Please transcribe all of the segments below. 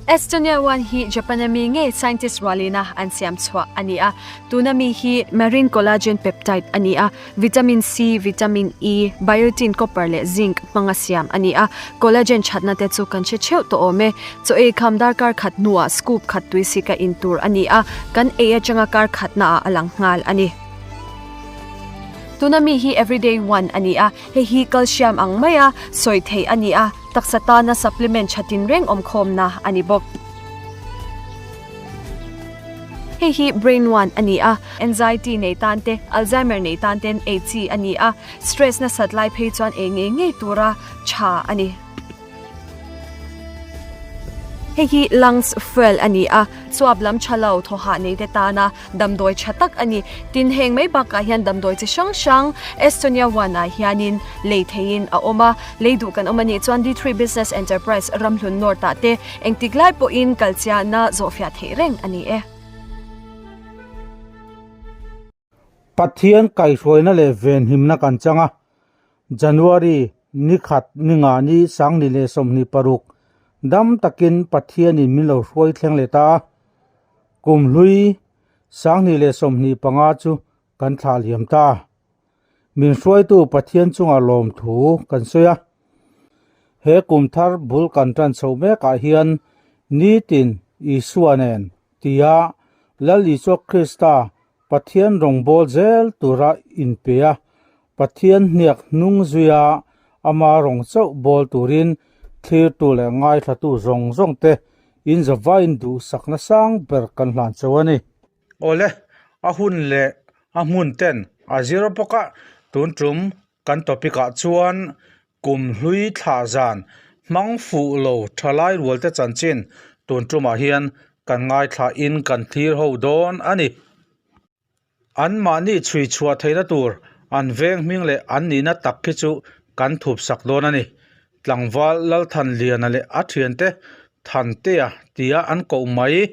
Estonia One hi Japan a mi ngei scientist rualina an siam chhuah a ni a. Tuna mi hi marine collagen peptide a ni a, vitamin C, vitamin E, biotin, copper leh zinc hmanga siam a ni a. Collagen thatna te chu kan hre theuh tawh awm e. Chaw ei kham darkar khat hnuah scoop khat tui sika in tur a ni a, kan ei atanga kar khatnaah a lang nghal a ni. Tuna mi hi Everyday One a ni a, hei hi calcium ang maia sawi theih a ni a, taksa tana supplement tha tinreng awmkhawmna a ni bawk. Hei hi Brain One a ni a, anxiety nei tan te, Alzheimer nei tan ten ei chi a ni a, stress nasat lai phei chuan ei ngei ngei tura tha a ni. Hei hi Lungs Fuel a ni a, chuap lam tha lo thaw hah nei te tana damdawi tha tak a ni. Tin, heng mai bakah hian damdawi chi hrang hrang Estonia One ah hianin lei theihin a awm a, lei duh kan awm a nih chuan D3 Business Enterprise Ramhlun North ah te engtik lai pawhin kalchiahna zawhfiah theih reng a ni e. Pathian kaihhruaina leh venhimna kan chang a, January ni khat ni nga ni sangni leh 26 dam takin Pathianin min lo hruai thleng leh ta a, kum hlui 2025 chu kan thlah liam ta. Min hruaitu Pathian chunga lawmthu kan sawi a, he kum thar bul kan tan chho mekah hian nitin Isua nen tia Lal Isua Krista Pathian rawngbâwl zêl tûra inpe a, Pathian hniak hnung zuia ama rawng chauh bâwl tûrin thlirtu leh ngaithlatu zawng zawngte inzavain duhsakna sâng ber kan hlan chauh a ni. Awle, a hun leh a hmun ten a zir bawk a, tun tum kan topic ah chuan kum hlui thlah zan hmang fuh lo thalai rual te chanchin tun tumah hian kan ngaithla in kan thlir ho dawn a ni. An mahni chhui chhuah theihna tur an veng hming leh an nihna tak khi chu kan thup sak dawn a ni. Tlangval Lalthanliana leh a thiante Thantea tia an koh mai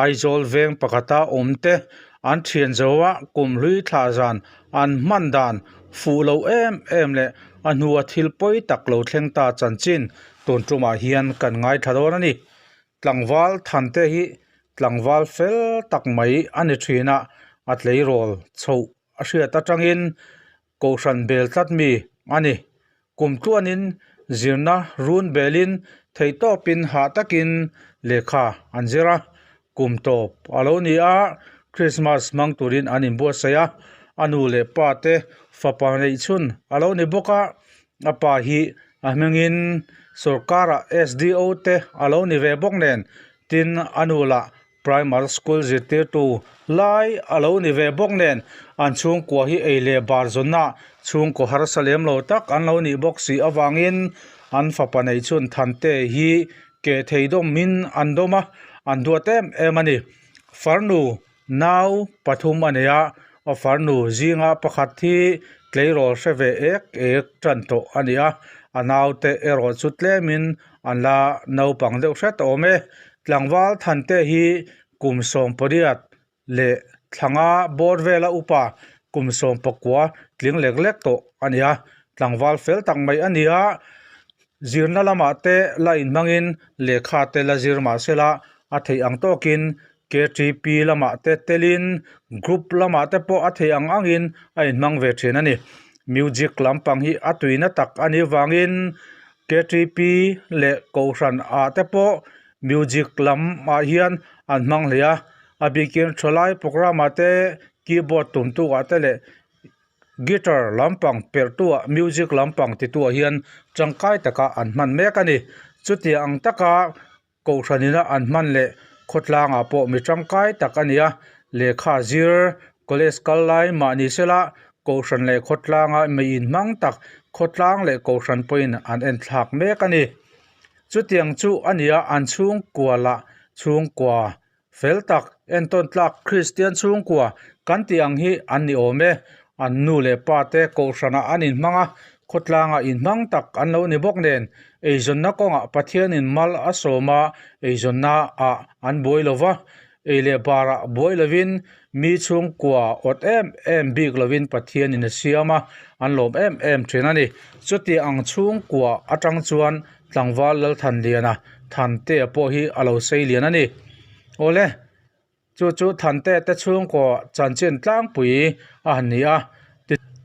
Aizawl veng pakhata awmte an thian zo a, kumhlui thlah zan an hman dan fuh lo em em leh a hnua thil pawi tak lo thleng ta chanchin tun tumah hian kan ngaithla dawn a ni. Tlangval Thante hi tlangval fel tak mai a ni thin a, a tleirawl chhoh a hriat atangin Kohhran bel tlat mi a ni. Kum tluanin zirna run belin theihtawpin hah takin lehkha an zir a. Kum tawp a lo ni a, Krismas hmang turin an inbuatsaih a. A nu leh pa te fapa neih chhun a lo ni bawk a. A pa hi a hmingin sawrkarah SDO te a lo ni ve bawk nen, tin a nu lah Primary School zirtirtu lai a lo ni ve bawk nen an chhungkua hi ei leh bar zawnna chhungkaw harsa lem lo tak an lo nih bawk si avangin an fapa nei chhun Thante hi keh thei dawmin an dawm a, an duat em em a ni. Farnu nau pathum a nei a, a farnu zinga pakhat hi tleirawl hre ve ek ek tan tawh a ni a, a naute erawh chu tlemin an la naupang deuh hret a awm e. Tlangval Thante hi kum 18 leh thlanga bawr vela upa kum 19 tling lek lek tawh a ni a, tlangval fel tak mai a ni a, zirna lamah te la inhmangin lehkha te la zir mah sela a theih ang tawkin KTP lamah te telin group lamah te pawh a theih ang angin a inhmang ve thin a ni. Music lampang hi a tuina tak a nih vangin KTP leh Kohhran ah te pawh music lam ah hian an hmang hle a, a bikin thalai programme ah te keyboard tum tu ah te leh guitar lampang perh tu ah music lampang ti tu ah hian tangkai taka an hman mek a ni. Chutiang ang taka Kohhran ina an hman leh khawtlangah pawh mi tangkai tak a ni a, lehkha zir, college kal lai mah ni sela Kohhran leh khawtlanga mi inhmang tak khawtlang leh Kohhran pawhin an enthlak mek a ni. Chutiang chu a ni a, an chhungkua lah chhungkua fel tak, entawn tlak Kristian chhungkua kan tih ang hi an ni awm e. An nu leh pa te Kohhranah an inhmang a, khawtlangah inhmang tak an lo ni bawk nen Eizawnna kawngah Pathianin mal a sawm a, eizawnna ah an buai lo va, ei leh barah buai lovin mi chhungkua awt em em bik lovin Pathianin a siam a, an lawm em em thin a ni. Chuti ang chhungkua atang chuan Tlangval Lalthanliana Thantea pawh hi a lo sei lian a ni. Awle, chu chu Thantea te chhungkaw chanchin tlangpui a han ni a,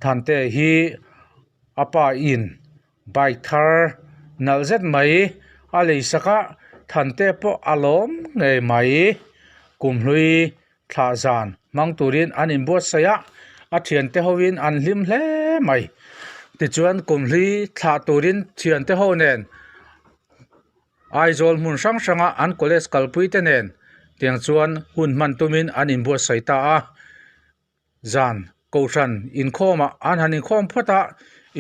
Thantea hi a pa in bike thar nalh zet mai a lei sak a, Thantea pawh a lawm ngei mai. Kumhlui thlah zan hmang turin an inbuatsaih a, a thiante hoin an hlim hle mai. Tichuan kumhlui thlah turin thiante ho nen Aizawl hmun hrang hranga an college kalpui te nen tiang chuan hun hman tumin an inbuatsaih ta a. Zan kohhran inkhawmah an han inkhawm phawt a,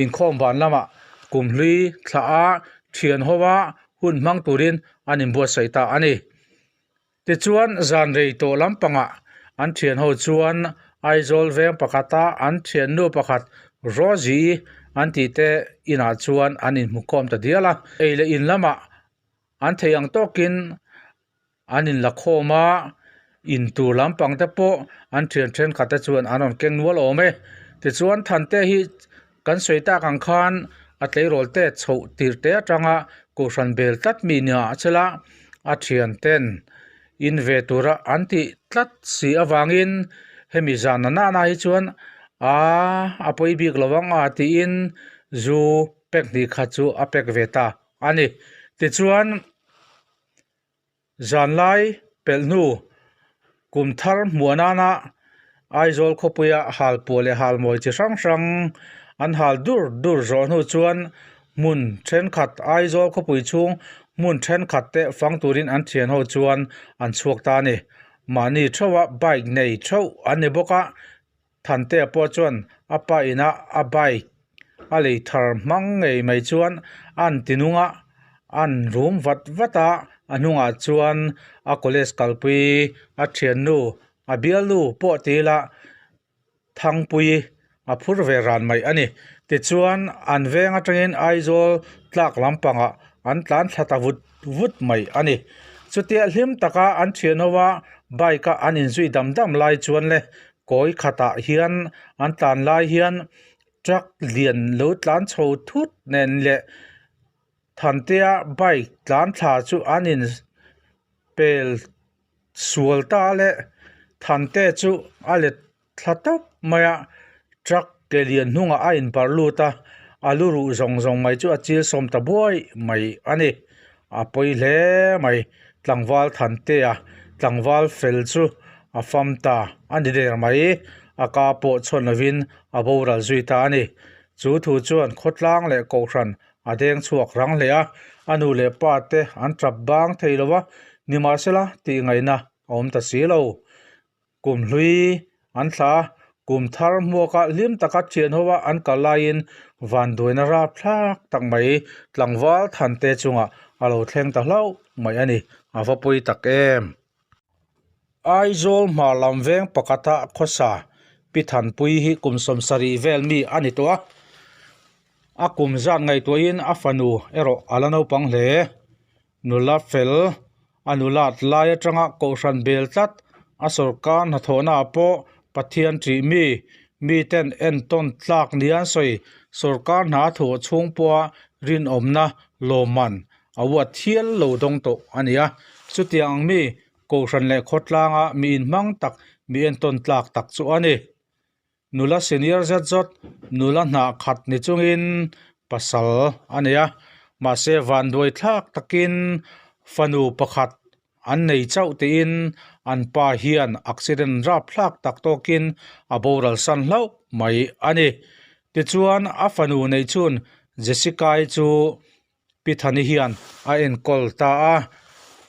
inkhawm van lamah kumhlui thlah a thian ho a hun hmang turin an inbuatsaih ta a ni. Tichuan zan rei tawh lampangah an thian ho chuan Aizawl veng pakhata an thiannu pakhat Rosie an tih te inah chuan an inhmukhawm ta dial a. Ei leh in lamah an thei ang tawkin an inla khawm a, in tur lampang te pawh an thian thenkhat te chuan an rawn keng nual awm e. Tichuan Thante hi kan sawi tak ang khan a tleirawl te chhoh tir te atanga kohhran bel tlat mi nia a chela a thian ten in ve tura an tih tlat si avangin hemi zan na nana hi chuan aa a pawi bik lo ang a tiin zu pack hnih khat chu a pack ve ta a ni. Tichuan Zanlai pelh hnu kum thar hmuh nana Aizawl khawpuia halpuah leh halmawi chi hrang hrang an hal dur dur zawh hnu chuan hmun thenkhat Aizawl khawpui chhung hmun thenkhat te fang turin an thian ho chuan an chhuak ta a ni. Mahni theuha bike nei theuh an ni bawk a, Thantea pawh chuan a pa inah a bike a lei thar hmang ngei mai chuan a an ti nung a, a an rum vat vat a, a hnungah chuan a college kalpui a thiannu a bialnu pawh ti ila Thangpui a phur ve ran mai a ni. Tichuan an veng atangin Aizawl tlak lampangah an tlan thla ta vut vut mai a ni. Chutia hlim taka an thian ho a bike a an inzui dam dam lai chuan le kawi khatah hian an tlan lai hian truck lian lo tlan chho thut nen leh Thantea bike tlan thla chu an in pel sual ta leh Thante chu a let thla tawp mai a, truck ke lian hnungah a inbarh lut a, a lu ruh zawng zawng mai chu a chil sawm ta buai mai a ni. A pawi hle mai, tlangval Thantea tlangval fel chu a fam ta a ni der mai, a ka pawh chhawn lovin a boral zui ta a ni. Chu thu chuan khawtlang leh kohhran a deng chhuak rang hle a, a nu leh pa te an tap bang thei lo va, nimahsela tih ngaihna a awm ta si lo. Kum hlui an thla a, kum thar hmuaka hlim taka thian ho a an kal laiin vanduaina rap thlak tak mai tlangval Thante chungah a lo thleng ta hlauh mai a ni, a va pawi tak em. Aizawl hmar lam veng pakhata khawsa Pi Thanpui hi kum 70 vel mi a ni tawh a, a kum zat ngaihtuahin a fanu erawh a la naupang hle. Nula fel a nulat lai atanga kohhran bel tlat a sawrkar hnathawhnaah pawh Pathian ṭih mi, miten entawn tlak nia an sawi. Sawrkar hna a thawh chhung pawha rinawmna lawmman a uat hial lo dawng tawh a ni a. Chutiang ang mi kohhran leh khawtlanga mi inhmang tak, mi entawn tlak tak chu a ni. Nula senior zet zawt nula hnah khat ni chungin pasal a nei a, mahse vanduai thlak takin fanu pakhat an nei chauh tiin an pa hian accident rap thlak tak tawkin a boral san hlauh mai a ni. Tichuan a fanu neih chhun Jessica-i chu Pi Thani hian a enkawl ta a,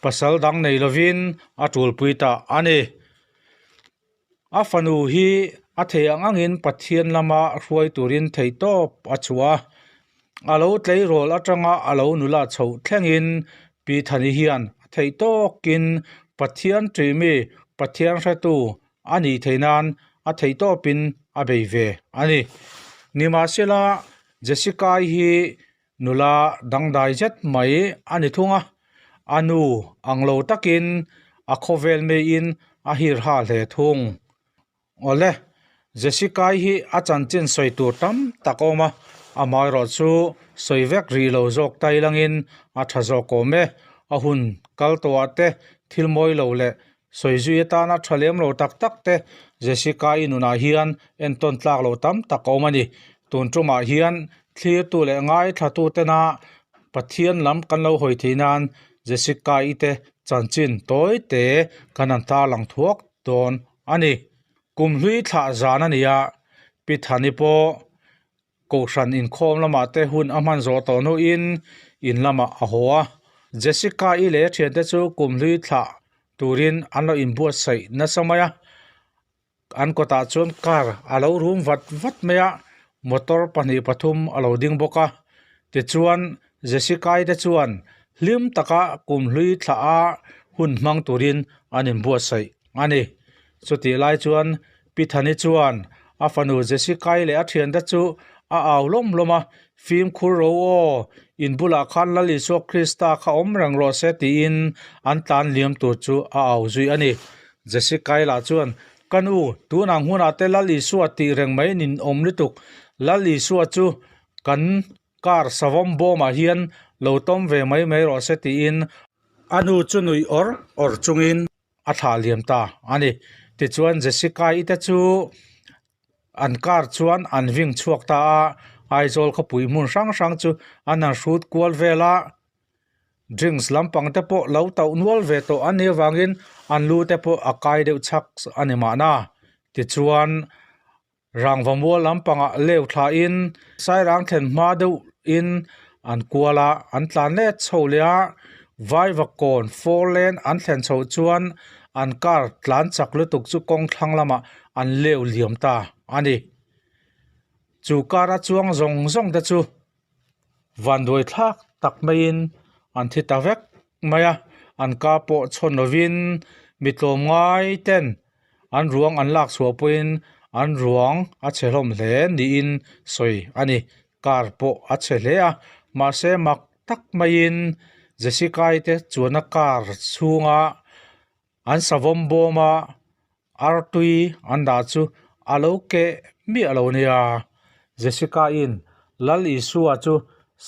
pasal dang nei lovin a tulpui ta a ni. A fanu hi a thei ang angin Pathian lama hruai turin theihtawp a chhuah a, a lo tleirawl atanga a lo nula chhoh thlengin Pi Thani hian a theihtawkin Pathian ṭihmi, Pathian hretu a nih theih nan a theihtawpin a bei ve a ni. Nimahsela, Jessica-i hi Nula dangdai zet mai a ni thung a, a nu ang lo takin a khawvel meiin a hirha hle thung. Awle, Jessica-i hi a chanchin sawi tur tam tak a awm a, amaherawh chu sawi vek rih lo zawk ta ilangin a tha zawk awm e. A hun kal tawhah te thil mawi lo leh sawi zui atana tha lem lo tak tak te Jessica-i nunah hian entawn tlak lo tam tak a awm a ni. Tun tumah hian thlirtu leh ngaithlatu tena Pathian lam kan lo hawi theih nan Jessica-i te chanchin tawi te kan han tarlang thuak dawn a ni. Kum hlui thlah zan a ni a, Pi Thani pawh Kohhran inkhawm lamah te hun a hman zawh tawh hnuin in lamah a haw a. Jessica-i leh a thiante chu kum hlui thlah turin an lo inbuatsaih nasa mai a. An kawtah chuan car a lo rum vat vat mai a, motor pahnih pathum a lo ding bawk a. Tichuan Jessica-i te chuan hlim taka kum hlui thlah a hun hmang turin an inbuatsaih a ni. Chutih lai chuan Pi Thani chuan a fanu Jessica-i leh a thiante chu a au lawm lawm a, Fimkhur ro aw, in bulah khan Lal Isua Krista kha awm reng rawh se tiin an tlan liam tur chu a au zui a ni. Jessica-i lah chuan, Ka nu, tunang hunah te Lal Isua tih reng mai nin awm lutuk, Lal Isua chu kan car savawm bawmah hian lo tawm ve mai mai rawh se tiin a nu chu nuih awr awr chungin a thlah liam ta a ni. Tichuan Jessica-i te chu an car chuan an ving chhuak ta a, Aizawl khawpui hmun hrang hrang chu an han hrut kual vel a, drinks lampang te pawh lo tauh nual ve tawh a nih avangin an lu te pawh a kai deuh chhak a ni mahna. Tichuan Rangva mual lampangah leu thlain Sairang thlen hma deuhin an kual a, an tlan let chho leh a, Vaivakawn four lane an thlen chhoh chuan an car tlan chak lutuk chu kawng thlang lamah an leu liam ta a ni. Chu car a chuang zawng zawng te chu vanduai thlak tak maiin an thi ta vek mai a, an ka pawh chhawn lovin mi tlawmngai ten an ruang an lak chhuah pawhin an ruang a chhe hlawm hle niin sawi a ni. Car pawh a chhe hle a, mahse mak tak maiin Jessica-i te chuanna car chhunga an savawm bawm a artui an dah chu a lo keh miah lo nia. Jessica-in Lal Isua chu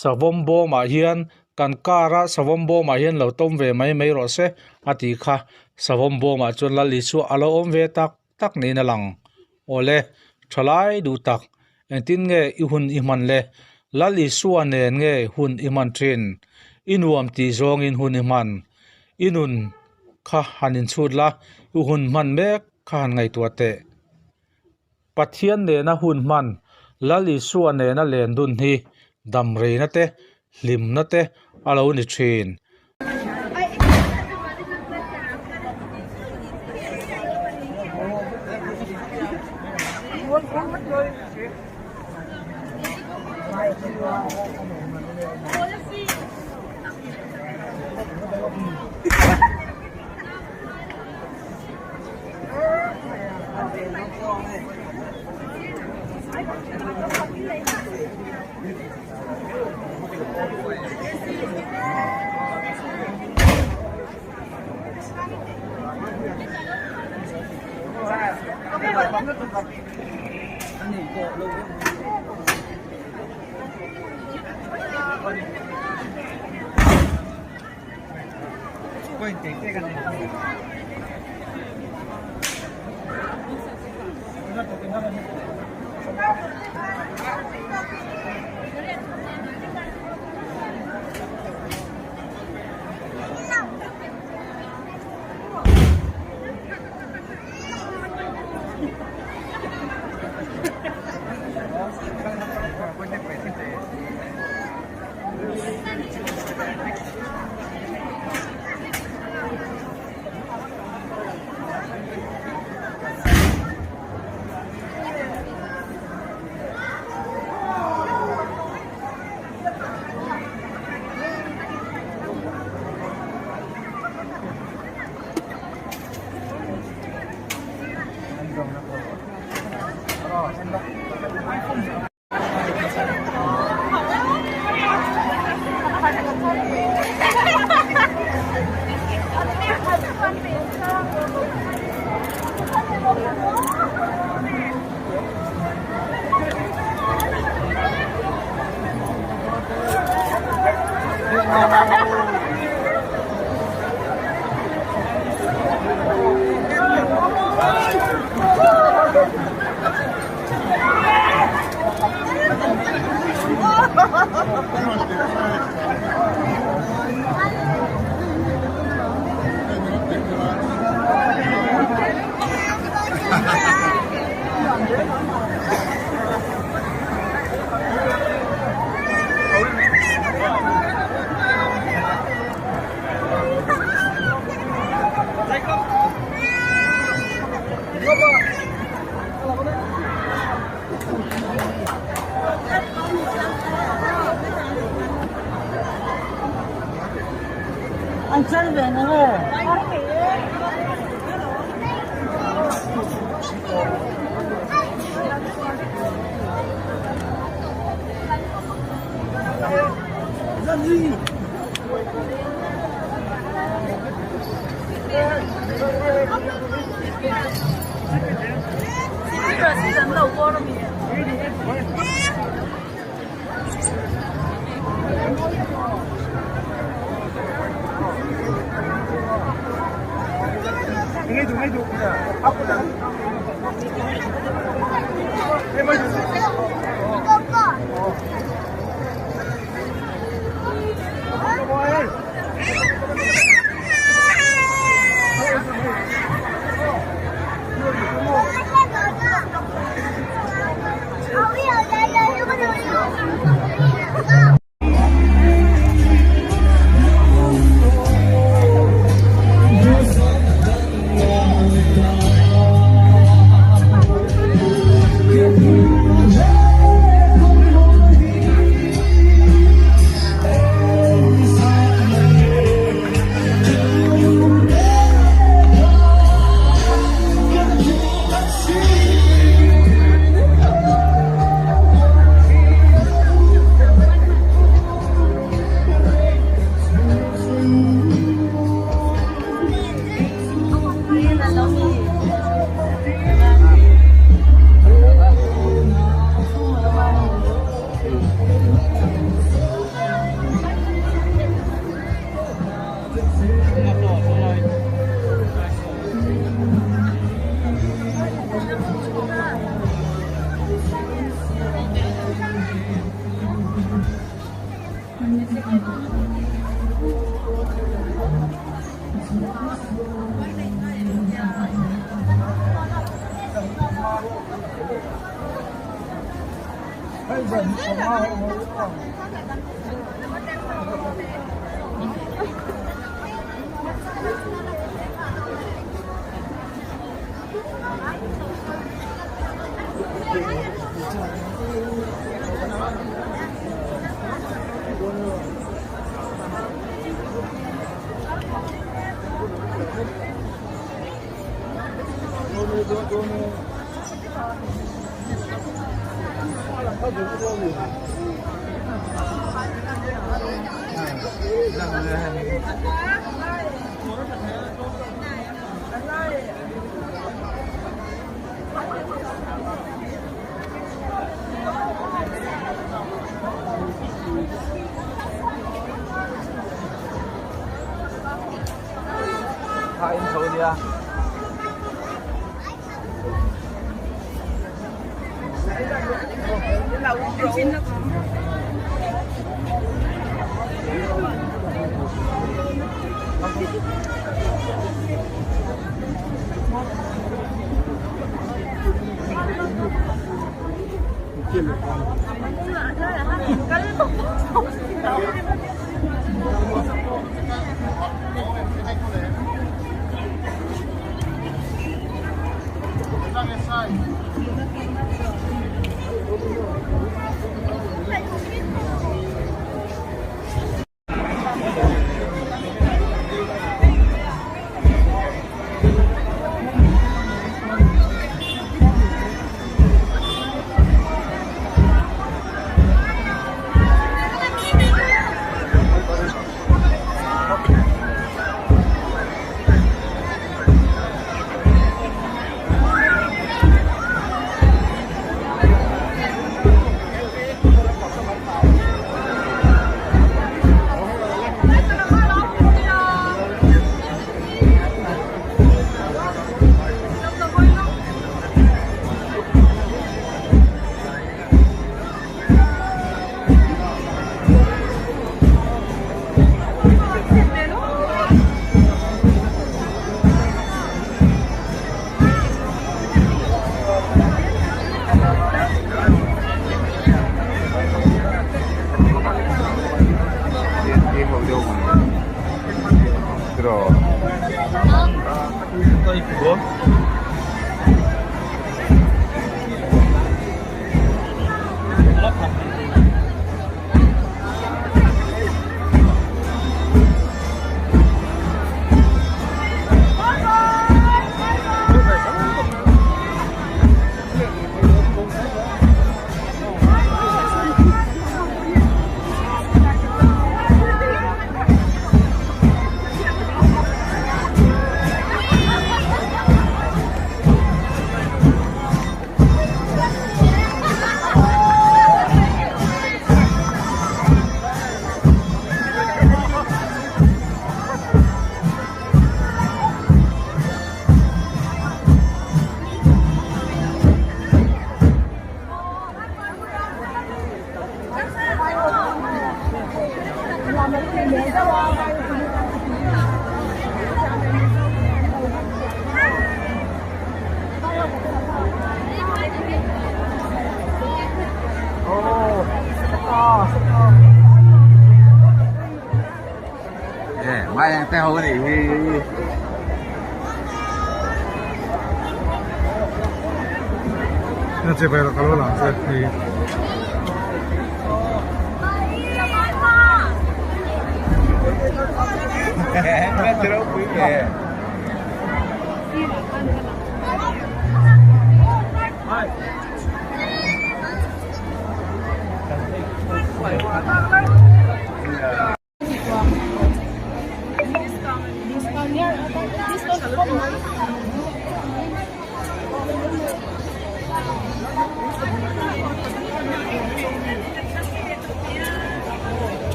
savawm bawmah hian kan car a savawm bawmah hian lo tawm ve mai mai rawh se a tih kha. Savawm bawmah chuan Lal Isua a lo awm ve tak tak niin a lang. Awle, thalai duh tak, engtin nge i hun i hman le? Lal Isua nen nge hun i hman thin? I nuam tih zawngin hun i hman. I nun kha han inchhut la, i hun hman mek kha han ngaihtuah teh. Pathian nena hun hman, Lal Isua nena len dun hi damreina te, hlimna te a lo ni thin.